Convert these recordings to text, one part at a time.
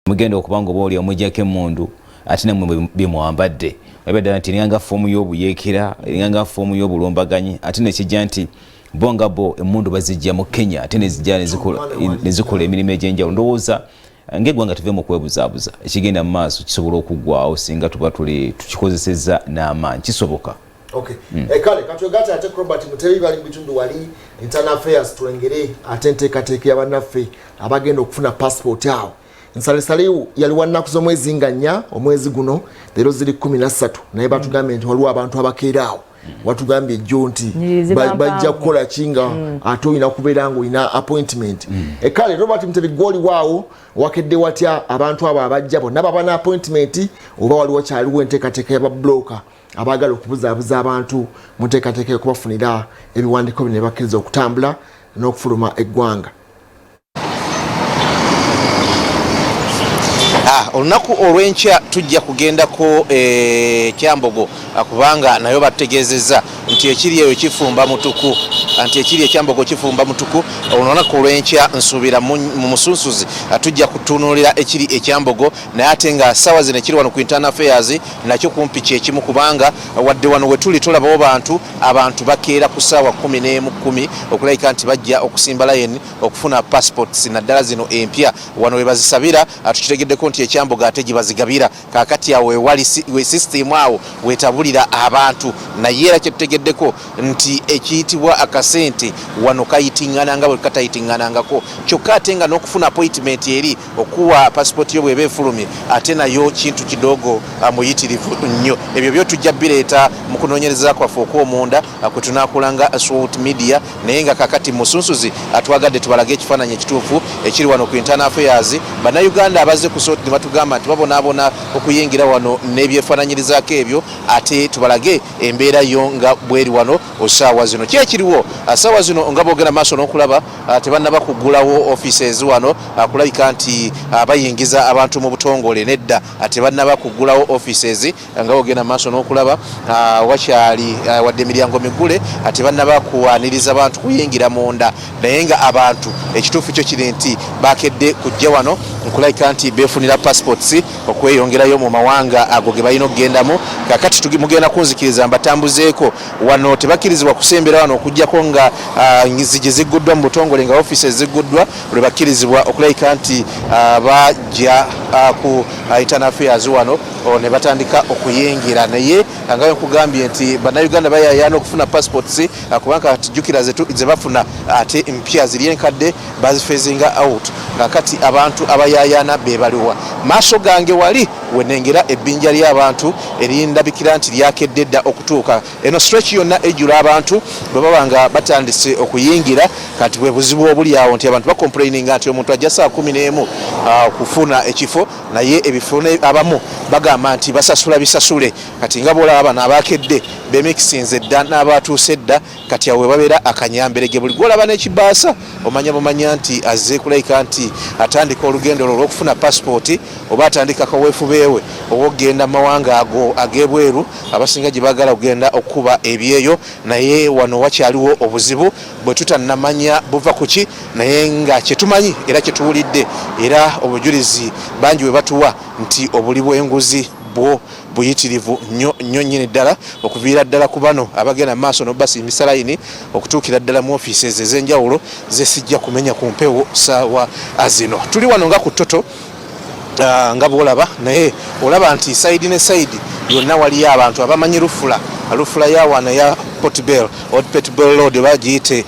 Mugenda okuba nga oba oli omujjako emmundu ate namwe byemwambadde olaba ddala nti eringa nga foomu y'obuyeekera, eringa nga foomu y'obulumbaganyi, ate nekijja nti bo nga bo emmundu bazijja mu Kenya ate nezijja nezikola emirimu egy'enjawulo. Ndowooza ng'eggwanga tuve mu kwebuzaabuza, ekigenda mu maaso kisobola okuggwawo singa tuba tuli tukikozesezza n'amaanyi, kisoboka. Okay. Kale katwegate ate Robert Mutebi bali mu bitundu wali internal affairs, tulengere ate enteekateeka ya bannaffe abagenda okufuna passport awo. Nsalesale yali wa nnaku z'omwezi nga 4 omwezi guno, leero ziri 13, naye batugambye nti waliwo abantu abakeera awo. Watugambye ejjo nti bajja kukola ki nga ate olina kubeera nga olina appointment. Kale Robert Mutebi gwoli waawo, wakedde watya abantu abo abajja bonna baba na appointment oba waliwo kyaliwo enteekateeka y'ababulooka abaagala okubuzaabuza abantu mu nteekateeka y'okubafunira ebiwandiiko bino ne bakkiriza okutambula n'okufuluma eggwanga? Olunaku olw'enkya tujja kugendako Kyambogo, kubanga nayo batutegeezezza nti ekiri eyo kifumba mutuku, nti ekiri ekyambogo kifumba mutuku. Olunaku olw'enkya nsuubira mu musunsuzi tujja kutunuulira ekiri ekyambogo, naye ate nga ssaawa zino ekiri wano ku internal affairs nakyo kumpi kyekimu, kubanga wadde wano wetuli tolabawo bantu, abantu bakeera ku ssaawa 11:10 okulabika nti bajja okusimba layini okufuna passports naddala zino empya. Wano we bazisabira, tukitegeddeko nti ekyambogo ate gye bazigabira. Kaakati awo wewali we system awo wetabulira abantu, naye era kyetutegeddeko nti ekiyitibwa akasente wano kayitingana nga bwe katayitinganangako, kyokka ate nga n'okufuna appointment eri okuwa passport yo bw'eba efulumye ate nayo kintu kidogo muyitirivu nnyo. Ebyo byo tujja bireeta mu kunoonyereza kwaffe okw'omunda kwe tunaakola nga Salt Media, naye nga kakati musunsuzi atwagadde tubalage ekifaananyi ekituufu ekiri wano ku internal affairs. Bannayuganda abazze ku Salt ne batugamba nti babonaabona okuyingira wano n'ebyefaananyirizaako ebyo, ate tubalage embeera yo nga bweri wano osaawa zino. Ki ekiriwo saawa zino nga boogera maaso n'okulaba, tebannaba kuggulawo offices wano kulabika nti bayingiza abantu mu butongole, nedda, tebannaba kuggulawo offices. Nga ogenda maaso n'okulaba, wakyali wadde emiryango migule, tebannaba kuwaniriza bantu kuyingira munda, naye nga abantu ekituufu kyo kiri nti bakedde kujja wano nkulabika nti beefunira passports okweyongerayo mu mawanga ago ge balina okugendamu. Kakati mugenda kunzikiriza mbatambuzeeko wano. Tebakkirizibwa kusembera wano okuggyako nga nzigi zigguddwa mu butongole, nga offices zigguddwa, lwe bakkirizibwa okulabika nti bajja ku internal affairs wano ne batandika okuyingira. Naye nga nkugambye nti bannayuganda bayayaana okufuna passports, kubanga tujjukira ze bafuna ate mpya, ziri enkadde baziphasinga out. Kakati abantu abayayaana be baliwa? Maaso gange wali wenengera ebbinja ly'abantu erindabikira nti lyakedde dda okutuuka. Eno stretch yonna ejjula abantu bwe baba nga batandise okuyingira. Kati bwe buzibu obuli awo nti abantu bacomplaininga nti omuntu ajja saa 11 okufuna ekifo, naye ebifo abamu bagamba nti basasula bisasule. Kati nga bwolaba bano abakedde bemikisinze dda n'abatuuse dda, kati awo webabeera akanyamberege. Buli gwolaba n'ekibaasa omanya bumanya nti azze kulabika nti atandika olugendo lwo olw'okufuna pasipooti oba atandika kaweefubeewe ow'okugenda mu mawanga ago ag'ebweru abasinga gye baagala okugenda okukuba ebyeyo. Naye wano wakyaliwo obuzibu bwe tutannamanya buva ku ki, naye nga kyetumanyi era kyetuwulidde era obujulizi bangi bwe batuwa nti obuli bw'enguzi bwo buyitirivu nnyo nnyo nnyini ddala, okuviira ddala ku bano abagenda mu maaso n'obasimbisa layini okutuukira ddala mu offices ez'enjawulo zesijja kumenya ku mpewo saawa zino. Tuli wano nga ku Toto nga bwolaba, naye olaba nti side ne side yonna waliyo abantu abamanyi lufula lufula ya wano ya Port Bell, Old Port Bell Road oba giyite,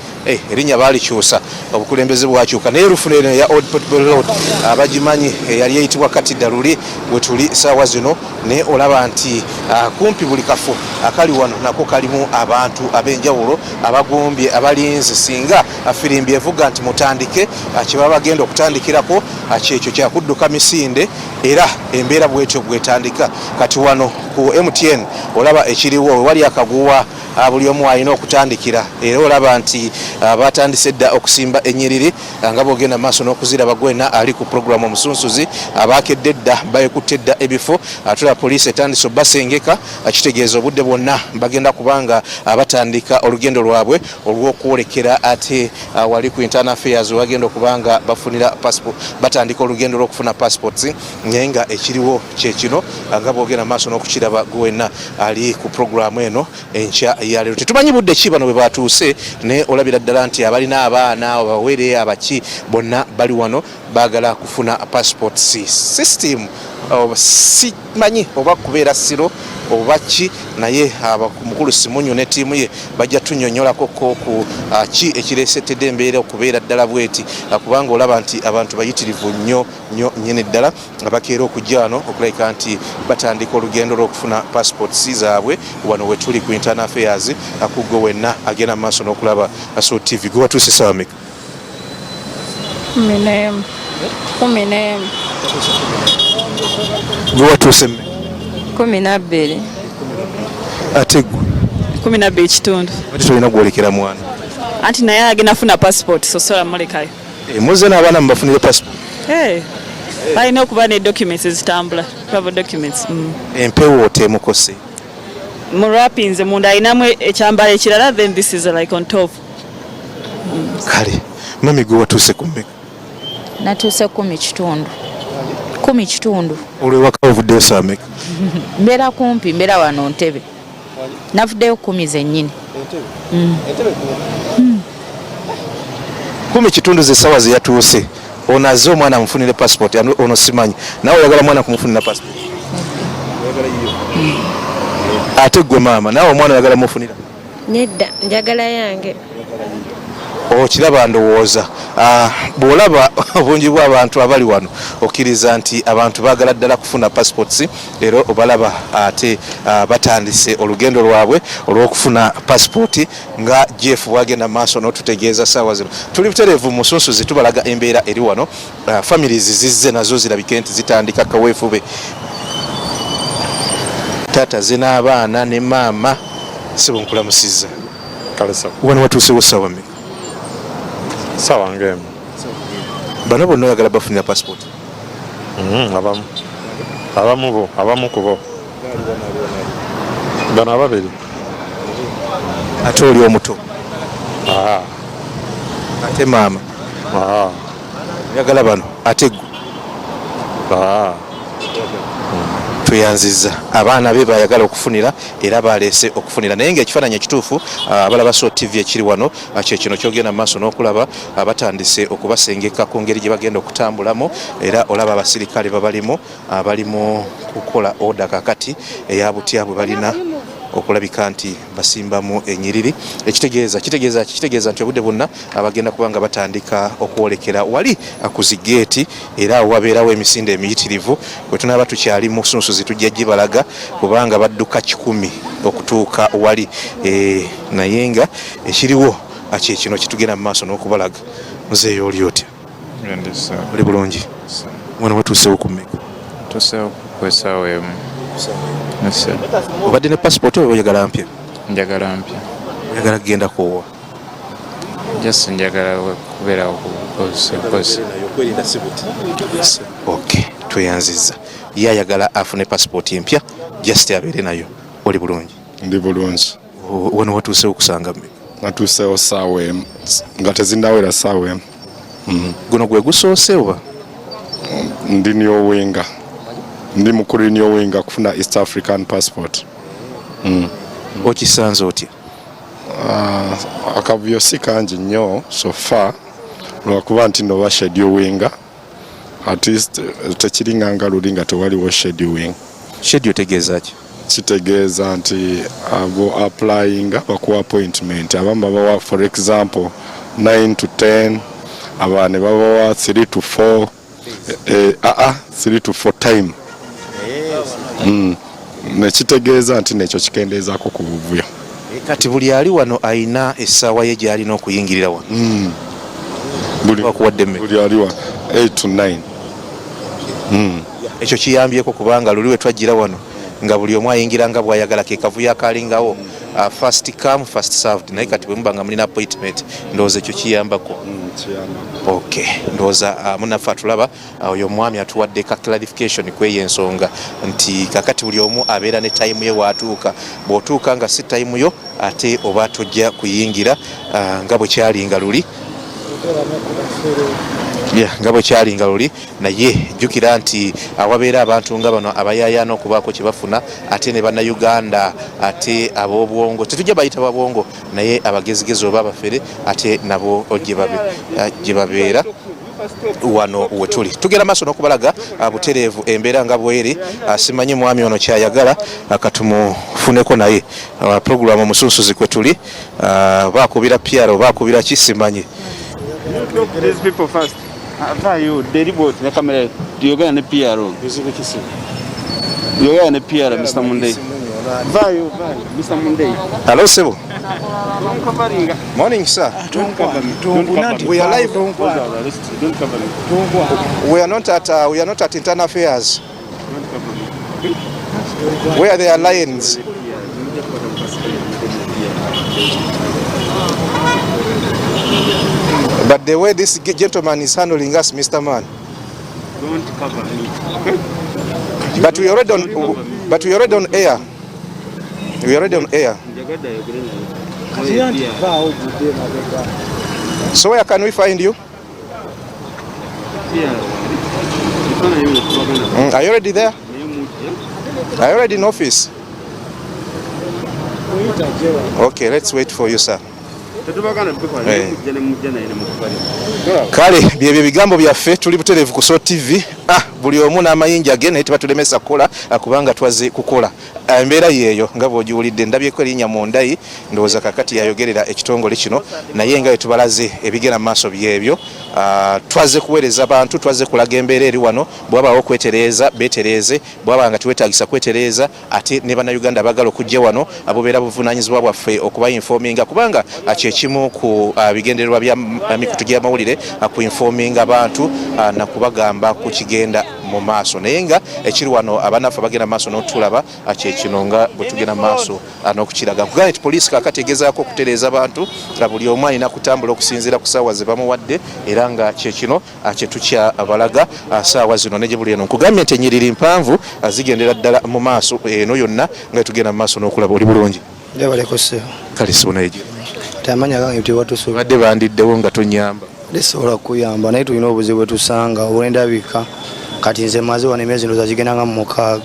erinnya baalikyusa, obukulembeze bwakyuka, naye lufula eno ya Old Port Bell Road abagimanyi eyali eyitibwa Katida luli wetuli saawa zino. Naye olaba nti kumpi buli kafo akali wano nako kalimu abantu ab'enjawulo abagumbye abalinze singa firimbi evuga nti mutandike, kyebaba bagenda okutandikirako kyekyo kyakudduka misinde, era embeera bwetyo bwetandika. Kati wano ku MTN olaba ekiriwo wewali akaguwa. Buli omu alina okutandikira, era olaba nti batandise dda okusimba ennyiriri nga bwogenda mu maaso n'okuziraba. Gwena ali ku pulogulaamu omusunsuzi, abakedde dda bayekutte dda ebifo. Tulaba poliisi etandise obasengeka, kitegeeza obudde bwonna bagenda kubanga batandika olugendo lwabwe olw'okwolekera ate wali ku internal affairs webagenda okubanga bafunira passport, batandika olugendo lw'okufuna passports. Naye nga ekiriwo kyekino nga bwogenda maaso n'okukiraba, gwe wenna ali ku pulogulaamu eno enkya ya leero, tetumanyi budde ki bano bwe batuuse, naye olabira ddala nti abalina abaana, abawere, abaki, bonna bali wano baagala kufuna passports. System simanyi oba kubeera siro oba ki, naye mukulu Simunyu ne ttiimu ye bajja tunyonyolako ko ku ki ekireesetedde embeera okubeera ddala bweti, kubanga olaba nti abantu bayitirivu nnyo nnyo nnyini ddala nga bakeera okujja wano okulabika nti batandika olugendo lw'okufuna passports zaabwe. Wano wetuli ku internal affairs. Kugwe wenna agenda mu maaso n'okulaba Salt TV, gwe watuuse sawa meka? 11. 11. Gwe watuuse mmeka? 12. Ate gwe? 12 kitundu. Ate tolina gwolekera mwana? Anti naye agenda funa passport, so sola mulekayo. Eh, muzze n'abaana mubafunire passport? Hey, balina okuba ne documents ezitambula, travel documents. Empewo temukose? Murapinze munda, alinamu ekyambalo ekirala, then this is like on top. Kale mami, gwe watuuse ku mmeka? Natuuse 10 kitundu, 10 kitundu. Olwewaka ovuddeyo saa meka? Mbeera kumpi, mbeera wano Ntebe, navuddeyo 10 zennyini. 10 kitundu zesawa zeyatuuse. Ono azze omwana amufunire passport. Ono simanyi nawe oyagala mwana kumufunira passport, ate gwe maama naawe omwana oyagala mufunira? Nedda, njagala yange. Okiraba, ndowooza bw'olaba obungi bw'abantu abali wano, okkiriza nti abantu baagala ddala kufuna passports. Era obalaba ate batandise olugendo lwabwe olw'okufuna passport, nga Jeff bwagenda mu maaso n'otutegeeza. Saawa zino tuli butereevu mu musunsuzi, tubalaga embeera eri wano. Families zizze nazo zirabike nti zitandika kaweefube. Taata ze n'abaana ne maama, sibo nkulamusizza. Kale sawa. Wano watuusewo ssaawa mmeka? Sawa ng'emu. Bano bonna oyagala bafunira passport? Abamu bo, abamu ku bo bano ababiri. Ate oli omuto? Ah, ate maama? Ah, oyagala bano, ate gwe? Ah. Tweyanziza abaana be bayagala okufunira era baleese okufunira, naye nga ekifaananyi ekituufu, abalaba Salt TV, ekiri wano kyekino kyogenda mu maaso n'okulaba. Batandise okubasengeka ku ngeri gye bagenda okutambulamu, era olaba abasirikale babalimu, bali mu kukola order kakati eya butya bwe balina okulabika nti basimbamu enyiriri. Ekitegeeza kitegeeza ki? Kitegeeza nti obudde bwonna abagenda kuba nga batandika okwolekera wali ku zigeeti, era awo wabeerawo emisinde emiyitirivu. Bwe tunaaba tukyali mu sunsuzi tujja gibalaga, kubanga badduka 100 okutuuka wali. Naye nga ekiriwo kyekino kitugenda mu maaso n'okubalaga. Muzeeyo, oli otya? Oli bulungi? Wano watuusewo ku mmeka? Tuseewo ku essaawa 1. Yes, sir. Obadde ne passport oba oyagala mpya? Njagala mpya. Oyagala kugenda koowa? Just njagala kubeerawo ku kozi. Ok, tweyanziza. Ye ayagala afune passport empya, just abeere nayo. Oli bulungi? Ndi bulungi. Wano watuusewo okusanga mmeka? Natuusewo saawa 1, nga tezinnawera saawa 1. Guno gwe gusoose oba? Ndi renewinga, ndi mu kurenewinga kufuna East African passport. Okisanze otya? Akavuyo si kangi nnyo so far, lwakuba nti no baschedulinga at least, tekiringanga luli nga tewaliwo scheduling. Schedule tegeeza ki? Kitegeeza nti abo applyinga bakuwa appointment. Abamu babawa, for example, 9 to 10, abalala ne babawa 3 to 4, 3 to 4 time. Nekitegeeza nti nekyo kikendeezaako ku buvuyo. Kati buli ali wano ayina essaawa ye gy'alina okuyingirira wano? Bakuwadde mmeka? Buli ali wa 8 to 9. Ekyo kiyambyeko, kubanga luli we twajjira wano nga buli omu ayingira nga bw'ayagala, ke kavuyo akalingawo. First come first served, naye kati bwe muba nga mulina appointment ndowooza ekyo kiyambako. Ok, ndowooza munaffe atulaba, oyo omwami atuwadde ka clarification kweyo ensonga nti kakati buli omu abeera ne time ye waatuuka. Bw'otuuka nga si time yo, ate oba tojja kuyingira, nga bwe kyalinga luli. Yeah, nga bwe kyalinga luli. Naye jjukira nti awabeera abantu nga bano abayayaana okubaako kye bafuna, ate ne Bannayuganda ate ab'obwongo, tetujja bayita babwongo, naye abagezigezi oba abafere, ate nabo gye babeera. Wano wetuli tugenda maaso n'okubalaga butereevu embeera nga bweri. Simanyi mwami ono kyayagala, katumufuneko naye. Puroguramu omusunsuzi kwe tuli, bakubira PR oba akubira ki, simanyi. These people first. Avaayo deliberate ne kamera, yogera ne PR. Yogera ne PR, Mr. Munday. Vaayo, vaayo, Mr. Munday. Hello, sebo. Don't covering. Morning, sir. Don't cover me. Don't cover me. We are live. Don't cover me. We are not at internal affairs Don't cover me. where there are lions. But the way this gentleman is handling us, Mr. Man. Don't cover me. Okay? But we already on air. We already on air. Njagadde ayogere naye. So where can we find you? PR. Ekifaananyi bino tubagana. Are you already there? Naye mujja. Are you already in office? Okay, let's wait for you, sir. Tetubagana bikola naye mujja ne mujja naye ne mukubalira. Kale byebyo ebigambo byaffe, tuli butereevu ku So TV. Buli omu n'amayinja ge, naye tebatulemesa kukola, kubanga twaze kukola. Embeera yeeyo nga bw'ogiwulidde. Ndabyeko erinnya Mundayi, ndowooza kakati yayogerera ekitongole kino, naye nga bwe tubalaze ebigenda mu maaso byebyo. Twaze kuweereza bantu, twaze kulaga embeera eri wano. Bwabaawo okwetereeza, beetereeze. Bwaba nga tiwetaagisa kwetereeza, ate ne Bannayuganda abagala okujja wano, bubeera buvunaanyizibwa bwaffe okubainforminga, kubanga kyekimu ku bigendererwa bya mikutu gy'amawulire, ku informinga abantu nakubagamba ku kigenda mu maaso. Naye nga ekiri wano, abanaffe abagenda mu maaso n'otulaba, kyekino nga bwe tugenda mu maaso n'okukiraga. Nkugambye nti poliisi kaakati egezaako okutereeza abantu, nga buli omu alina kutambula okusinziira ku ssaawa ze bamuwadde, era nga kyekino kyetukyabalaga saawa zino ne gye buli eno. Nkugambye nti ennyiriri mpanvu, zigendera ddala mu maaso eno yonna nga tugenda mu maaso n'okulaba. Oli bulungi? Njabaleko, ssebo. Kale sibo, naye gye Tamanya gange tewatusobola. Badde bandiddewo nga tonyamba. Tesobola kukuyamba, naye tulina obuzibu bwe tusanga obwendabika. Kati nze maze wano emyezi ndowooza gigenda nga mu 6,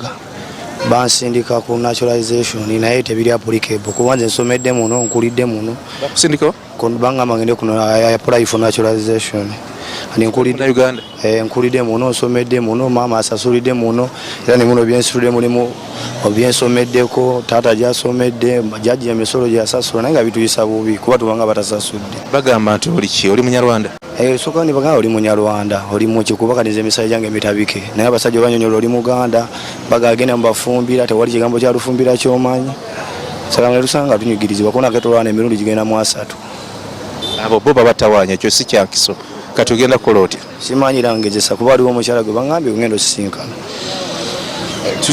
bansindika ku naturalization, naye tebiri applicable kuba nze nsomedde muno, nkulidde muno. Bakusindikawo? Bangamba ngende kuno, I apply for naturalization. Kati nkulidde Uganda. Nkulidde muno, nsomedde muno, maama asasulidde muno, era ne muno byensulidde mulimu byensomeddeko, taata gyasomedde, jjajja emisolo gyasasula, naye nga bituyisa bubi kuba tubanga batasasudde. Bagamba nti oli ki, oli Munyarwanda? Soka ni bagamba oli Munyarwanda, oli muki, kuba kati nze emisayi gyange mitabike, naye abasajja banyonyola oli Muganda, bagagenda mubafumbira, tewali kigambo kya lufumbira kyomanyi. Sagamba ne tusanga tunyigirizibwa kubona ketolwana emirundi gigenda mu 30. Abo bo babatawaanya, ekyo si kyankiso. Kati ogenda kukola otya? Simanyi, era ngezesa kuba waliwo omukyala gwe baŋŋambye ngenda osisinkana.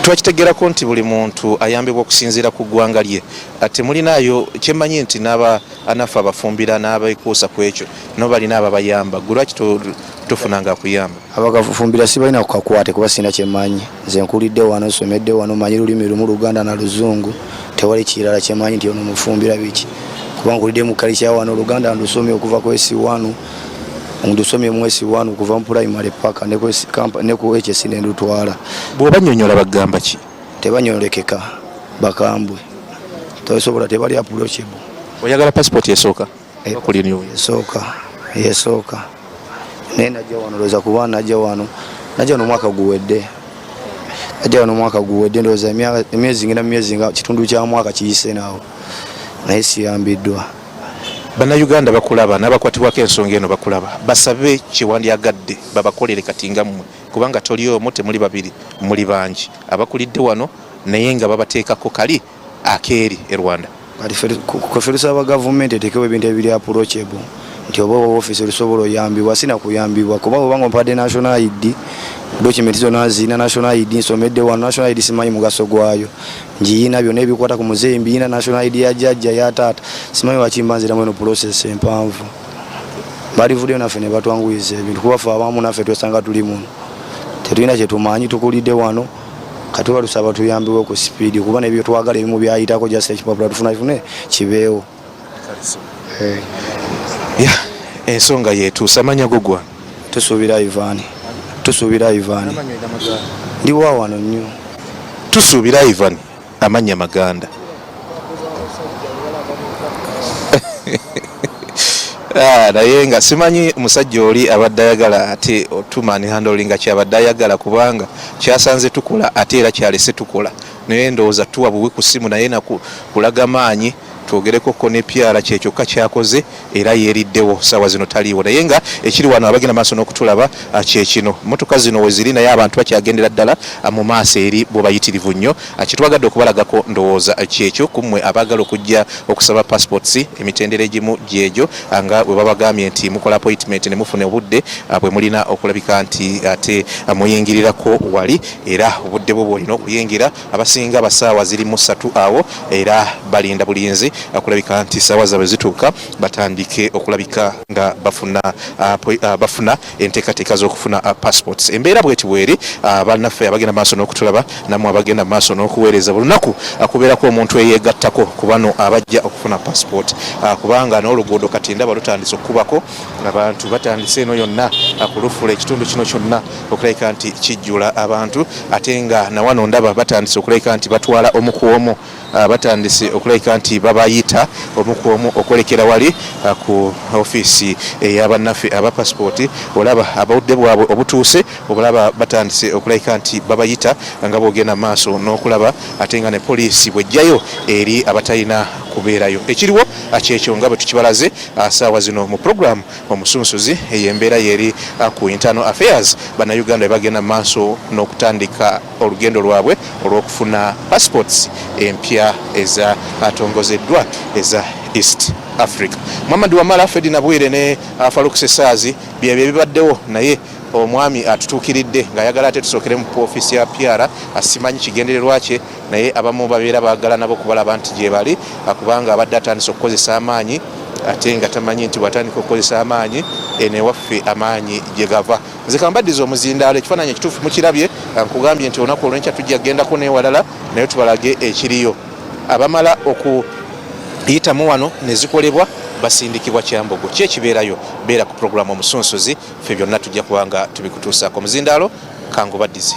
Twakitegerako nti buli muntu ayambibwa okusinziira ku ggwanga lye. Temulinaayo kyemmanyi nti n'aba anaffe abafumbira n'abeekuusa ku ekyo nabo balina ababayamba. Gwe lwaki tofunanga akuyamba? Abakafumbira sibalina kukakwate kuba sirina kyemmanyi. Nze nkulidde wano, nsomedde wano, manyi lulimi lumu, Luganda na Luzungu, tewali kirala kyemmanyi nti ono mufumbira biki, kuba nkulidde mu kali kya wano. Oluganda ndusomye okuva ku S1, ndusomye mu S1 kuva mu primary paka ne ku ne ku HS ne ndutwala. Bw'oba nnyonnyola bagamba ki? Tebanyolekeka, bakambwe, tosobola, tebali approachable. Oyagala passport esooka? Esooka, yesooka. Naye najja wano ndowooza kuba najja wano omwaka guwedde, najja wano omwaka guwedde, ndowooza emyezi ngenda mu myezi nga kitundu kya mwaka kiyise naawo, naye siyambiddwa. Bannayuganda bakulaba n'abakwatibwako ensonga eno bakulaba, basabe kyewandyagadde babakolere kati nga mmwe, kubanga toli omu, temuli babiri, muli bangi abakulidde wano naye nga babateekako kali akeeri e Rwanda. Kati ffe tusaba gavumenti etekewo ebintu ebiri approachable. Nti oba ofiisi olusobola oyambibwa, sina kuyambibwa kuba obanga ompadde national ID, document zonna nzirina. National ID nsomedde wano, national ID simanyi mugaso gwayo, ngiyina. Byonna ebikwata ku muzeeyi mbiyina, national ID ya jjajja, ya taata. Simanyi wakimba nziramu eno process empanvu. Balivuddeyo naffe ne batwanguyiza ebintu, kuba ffe abamu naffe twesanga tuli muno tetulina kyetumanyi, tukulidde wano. Katuba tusaba tuyambibwe ku speed, kuba nebyo twagala ebimu byayitako, just ekipapula tufuna kifune kibeewo. Ya ensonga yetuusa amanya go gwa? Tusuubira Ivan, tusuubira Ivan. Ndiwa wano nnyo. Tusuubira Ivan, amannya maganda. Ah, naye nga simanyi musajja oli abadde ayagala ate otumani handling kyabadde ayagala, kubanga kyasanze tukola ate era kyalese tukola, naye ndowooza tuwa buwi ku simu naye nakulaga maanyi twogereko ko ne pyala kyekyokka kyakoze era yeeriddewo, saawa zino taliiwo. Naye nga ekiri wano abagenda maaso n'okutulaba, ah, kyekino motoka zino weziri, naye abantu bakyagendera ddala, ah, mu maaso eri bo bayitirivu nnyo. Ah, kyetwagadde okubalagako ndowooza kyekyo kummwe abaagala okujja okusaba passports, emitendera egimu gyegyo nga bwe babagambye nti mukola appointment ne mufuna obudde bwe mulina okulabika nti ate muyingirirako wali, era obudde bwo bwolina okuyingira abasinga basaawa ziri mu 3 awo, era balinda bulinzi okulabika nti saawa zaabwe zituuka batandike okulabika nga bafuna enteekateeka z'okufuna passports. Embeera bweti bweri, bannaffe abagenda maaso n'okutulaba nammwe abagenda maaso n'okuweereza, buli lunaku kubeerako omuntu eyeegattako ku bano abajja okufuna passport, kubanga n'oluguudo kati ndaba lutandise okukubako abantu, batandise eno yonna kulufula ekitundu kino kyonna okulabika nti kijjula abantu, ate nga nawano ndaba batandise okulabika nti batwala omu ku omu, batandise okulabika nti babayita omu ku omu okwolekera wali ku ofiisi ey'abannaffe aba passport. Olaba abudde bwabwe obutuuse, obulaba batandise okulabika nti babayita nga bwogenda maaso n'okulaba, ate nga ne poliisi bwejjayo eri abatalina kubeerayo. Ekiriwo kyekyo nga bwe tukibalaze saawa zino mu puroguramu Omusunsuzi. Eyo embeera yeri ku Internal Affairs, Bannayuganda bwe bagenda maaso n'okutandika olugendo lwabwe olw'okufuna passports empya ezatongozeddwa eza East Africa. Muhammad Wamala, Ferdinand Bwire ne Faruk Sesaazi, byebyo ebibaddewo, naye omwami atutuukiridde ng'ayagala ate tusookere mu ofiisi ya PR, asimanyi kigendererwa kye, naye abamu babeera baagala nabo kubalaba nti gye bali, kubanga abadde atandise okukozesa amaanyi ate nga tamanyi nti bw'atandika okukozesa amaanyi eno ewaffe amaanyi gye gava. Nze kambaddiza omuzindaalo, ekifaananyi ekituufu mukirabye. Nkugambye nti olunaku olwenkya tujja kugendako n'ewalala naye tubalage ekiriyo. Abamala okuyitamu wano ne zikolebwa basindikibwa Kyambogo. Ki ekibeerayo? Beera ku puroguramu Omusunsuzi, ffe byonna tujja kuba nga tubikutuusaako. Omuzindaalo kangubaddize.